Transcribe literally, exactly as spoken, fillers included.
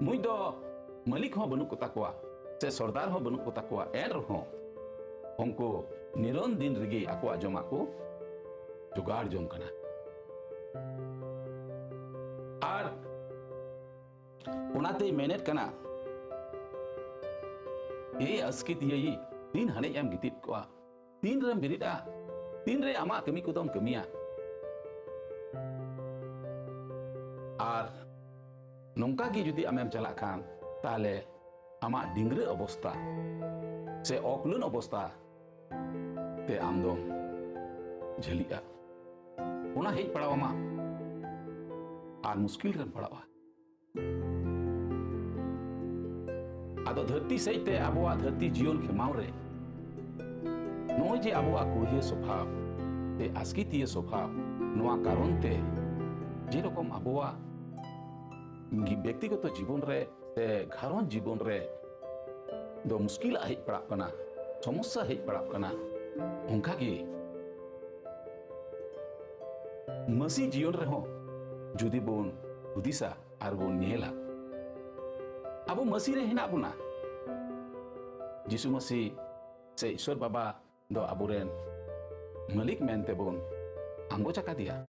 ᱢᱩᱡ ᱫᱚ ᱢᱟᱹᱞᱤᱠ ᱦᱚᱸ ᱵᱟᱹᱱᱩᱜ ᱠᱚᱛᱟ ᱠᱚᱣᱟ, ᱥᱮ ᱥᱚᱨᱫᱟᱨ ᱦᱚᱸ ᱵᱟᱹᱱᱩᱜ ᱠᱚᱛᱟ ᱠᱚᱣᱟ, ᱮᱱ ᱨᱮᱦᱚᱸ ᱩᱱᱠᱩ ᱱᱤᱨᱚᱱ ᱫᱤᱱ ᱨᱮᱜᱮ ᱟᱠᱚᱣᱟᱜ ᱡᱚᱢᱟᱜ ᱠᱚ ᱡᱚᱜᱟᱲ ᱡᱚᱝ ᱠᱟᱱᱟ᱾ ᱟᱨ ᱚᱱᱟᱛᱮᱭ ᱢᱮᱱᱮᱫ ᱠᱟᱱᱟ, "ᱮ ᱟᱥᱠᱤᱛ ᱭᱟᱹᱭᱤ, ᱛᱤᱱ ᱦᱟᱹᱱᱮᱡ ᱮᱢ ᱜᱤᱛᱤᱡ ᱠᱚᱜᱼᱟ? ᱛᱤᱱ ᱨᱮᱢ ᱵᱮᱨᱮᱫᱼᱟ? ᱛᱤᱱ ᱨᱮ ᱟᱢᱟᱜ ᱠᱟᱹᱢᱤ ᱠᱚᱫᱚᱢ ᱠᱟᱹᱢᱤᱭᱟ?" ᱟᱨ ᱱᱚᱝᱠᱟ ᱜᱮ ᱡᱩᱫᱤ ᱟᱢᱮᱢ ᱪᱟᱞᱟᱜ ᱠᱷᱟᱱ, ᱛᱟᱦᱞᱮ ᱟᱢᱟᱜ ᱰᱤᱝᱜᱽᱨᱟᱹ ᱚᱵᱚᱥᱛᱟ ᱥᱮ ᱚᱠᱞᱟᱹᱱ ᱚᱵᱚᱥᱛᱟ ᱛᱮ ᱟᱢ ᱫᱚᱢ ᱡᱷᱟᱹᱞᱤᱜᱼᱟ᱾ ᱚᱱᱟ ᱦᱮᱡ ᱯᱟᱲᱟᱣ ᱟᱢᱟ ᱟᱨ ᱢᱩᱥᱠᱤᱞ ᱨᱮᱢ ᱯᱟᱲᱟᱣᱟ᱾ ᱟᱫᱚ ᱫᱷᱟᱹᱨᱛᱤ ᱥᱮᱫ ᱛᱮ ᱟᱵᱚᱣᱟᱜ ᱫᱷᱟᱹᱨᱛᱤ ᱡᱤᱭᱚᱱ ᱠᱷᱮᱢᱟᱣ ᱨᱮ ᱱᱚᱜᱼᱚᱭ ᱡᱮ ᱟᱵᱚᱣᱟᱜ ᱠᱩᱲᱤᱭᱟᱹ ᱥᱚᱵᱷᱟᱵ ᱥᱮ ᱟᱥᱠᱤᱛᱤᱭᱟᱹ ᱥᱚᱵᱷᱟᱵ, ᱱᱚᱣᱟ ᱠᱟᱨᱚᱱ ᱛᱮ ᱡᱮᱨᱚᱠᱚᱢ ᱟᱵᱚᱣᱟᱜ ᱵᱮᱠᱛᱤᱜᱚᱛᱚ ᱡᱤᱵᱚᱱ ᱨᱮ ᱥᱮ ᱜᱷᱟᱨᱚᱸᱡᱽ ᱡᱤᱵᱚᱱ ᱨᱮ ᱫᱚ ᱢᱩᱥᱠᱤᱞᱟᱜ ᱦᱮᱡ ᱯᱟᱲᱟᱜ ᱠᱟᱱᱟ, ᱥᱚᱢᱚᱥᱥᱟ ᱦᱮᱡ ᱯᱟᱲᱟᱜ ᱠᱟᱱᱟ, ᱚᱱᱠᱟᱜᱮ ᱢᱟᱹᱥᱤ ᱡᱤᱭᱚᱱ ᱨᱮᱦᱚᱸ ᱡᱩᱫᱤ ᱵᱚᱱ ᱦᱩᱫᱤᱥᱟ ᱟᱨ ᱵᱚᱱ ᱧᱮᱞᱟ, ᱟᱵᱚ ᱢᱟᱹᱥᱤ ᱨᱮ ᱦᱮᱱᱟᱜ ᱵᱚᱱᱟ᱾ ᱡᱤᱥᱩ ᱢᱟᱹᱥᱤ ᱥᱮ ᱤᱥᱚᱨ ᱵᱟᱵᱟ ᱫᱚ ᱟᱵᱚᱨᱮᱱ ᱢᱟᱹᱞᱤᱠ ᱢᱮᱱᱛᱮ ᱵᱚᱱ ᱟᱸᱜᱚᱪ ᱟᱠᱟᱫᱮᱭᱟ᱾